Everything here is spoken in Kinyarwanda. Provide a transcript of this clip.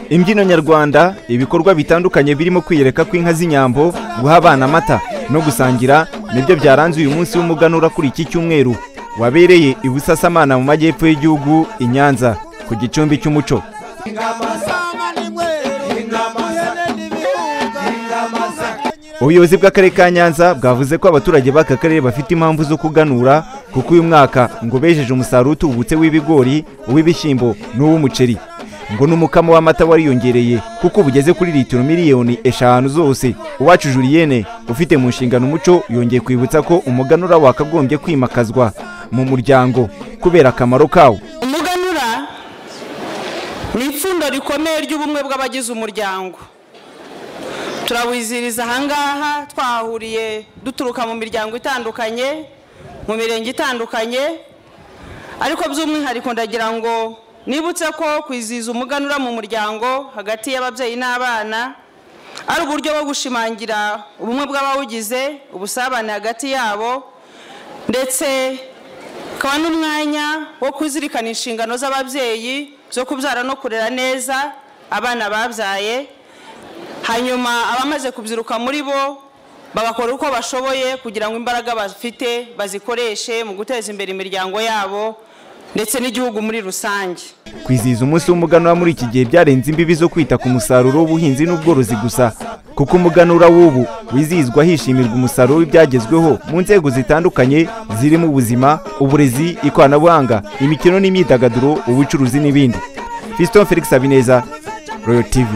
Imbyino nyarwanda, ibikorwa bitandukanye birimo kwiyereka kw'inka z'inyambo, guha abana amata no gusangira nibyo byaranze uyu munsi w'umuganura kuri iki cyumweru wabereye i Busasamana mu majyepfo y'igihugu i Nyanza ku gicumbi cy'umuco. Ubuyobozi bw'akarere ka Nyanza bwavuze ko abaturage b'aka karere bafite impamvu zo kuganura kuko uyu mwaka ngo bejeje umusaruro utubutse w'ibigori, uw'ibishyimbo n'uw'umuceri. Ngo n'umukamo w'amata wariyongereye kuko bugeze kuri litiro 5 miliyoni zose. Uwacu Julienne ufite mu nshingano umuco yongeye kwibutsa ko umuganura wakagombye kwimakazwa mu muryango kubera akamaro kawo. Umuganura ni ipfundo rikomeye ry'ubumwe bw'abagize umuryango. Turawiziriza ahangaha twahuriye duturuka mu miryango itandukanye, mu mirenge itandukanye, ariko by'umwihariko ndagira ngo nibutse ko kwizihiza umuganura mu muryango hagati y'ababyeyi n'abana ari uburyo bwo gushimangira ubumwe bw'abawugize, ubusabane hagati yabo, ndetse ukaba n'umwanya wo kuzirikana inshingano z'ababyeyi zo kubyara no kurera neza abana babyaye, hanyuma abamaze kubyiruka muri bo bagakora uko bashoboye kugira ngo imbaraga bafite bazikoreshe mu guteza imbere imiryango yabo ndetse n'igihugu muri rusange. Kwizihiza umunsi w'umuganura muri iki gihe byarenze imbibi zo kwita ku musaruro w'ubuhinzi n'ubworozi gusa, kuko umuganura w'ubu wizihizwa hishimirwa umusaruro w'ibyagezweho mu nzego zitandukanye zirimo ubuzima, uburezi, ikoranabuhanga, imikino n'imyidagaduro, ubucuruzi n'ibindi. Fiston Felix Habineza, Royal TV.